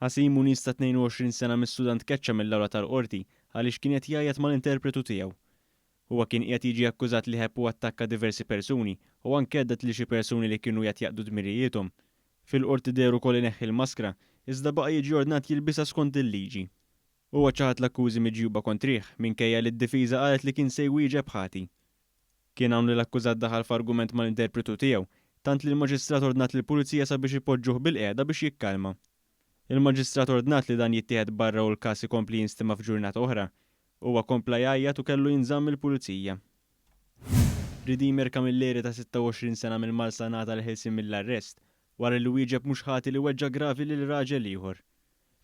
Hasim Muniz ta' 22 sena mis-Sudan tkeċċa mill-awla tal-Qorti għaliex kien qed jgħajjat mal-interpretu tiegħu. Huwa kien qiegħed jiġi akkużat li ħebb u attakka diversi persuni u anke hedded lil xi persuni li kienu qiegħed jaqdu dmirijiethom. Fil-Qorti deher ukoll ineħħi l-maskra, iżda baqa' jiġi ordnat jilbisha skont il-liġi. Huwa ċaħad l-akkużi miġjuba kontrih minkejja li d-difiża qalet li kien se jwieġeb ħati. Kien hawn li l-akkużat daħal f'argument mal-interpretu tiegħu, tant li l-Maġistrat ordnat lill-Pulizija sabiex ipoġġuh bilqiegħda biex jikkalma. Il-Maġistrat ordnat li dan jittieħed barra u l-każ ikompli jinstema' f'ġurnata oħra. Huwa kompla jgħajjat u kellu jinżamm mill-Pulizija. Redeemer Camilleri ta' 26 sena mill-Malsa ngħata l-ħelsien mill-arrest wara li wieġeb mhux ħati li weġġa' gravi lil raġel ieħor.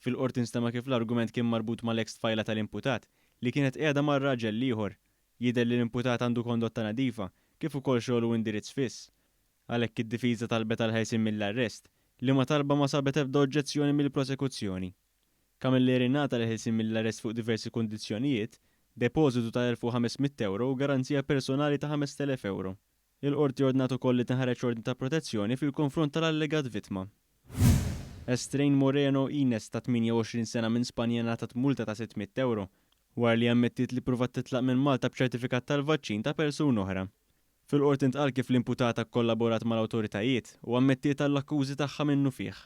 Fil-Qorti nstema' kif l-argument kien marbut mal-eks tfajla tal-imputat li kienet qiegħda mar-raġel l-ieħor. Jidher li l-imputat għandu kondotta nadifa, kif ukoll xogħol u indirizz fiss. Għalhekk id-difiża talbet għall-ħelsien mill-arrest, liema talba ma sabet ebda oġġezzjoni mill-prosekuzzjoni. Camilleri ngħata l-ħelsien mill-arrest fuq diversi kundizzjonijiet, depożitu ta' 1,500 ewro u garanzija personali ta' 5,000 ewro. Il-Qorti ordnat ukoll li tinħareġ ordni ta' protezzjoni fil-konfront tal-allegat vittma. Estrain Moreno Ines ta' 28 sena minn Spanja ngħatat multa ta' 600 ewro wara li ammettiet li ppruvat titlaq minn Malta b'ċertifikat tal-vaċċin ta' persuna oħra. Fil-Qorti ntqal kif l-imputata kkollaborat mal-awtoritajiet u ammettiet għall-akkużi tagħha minnufih.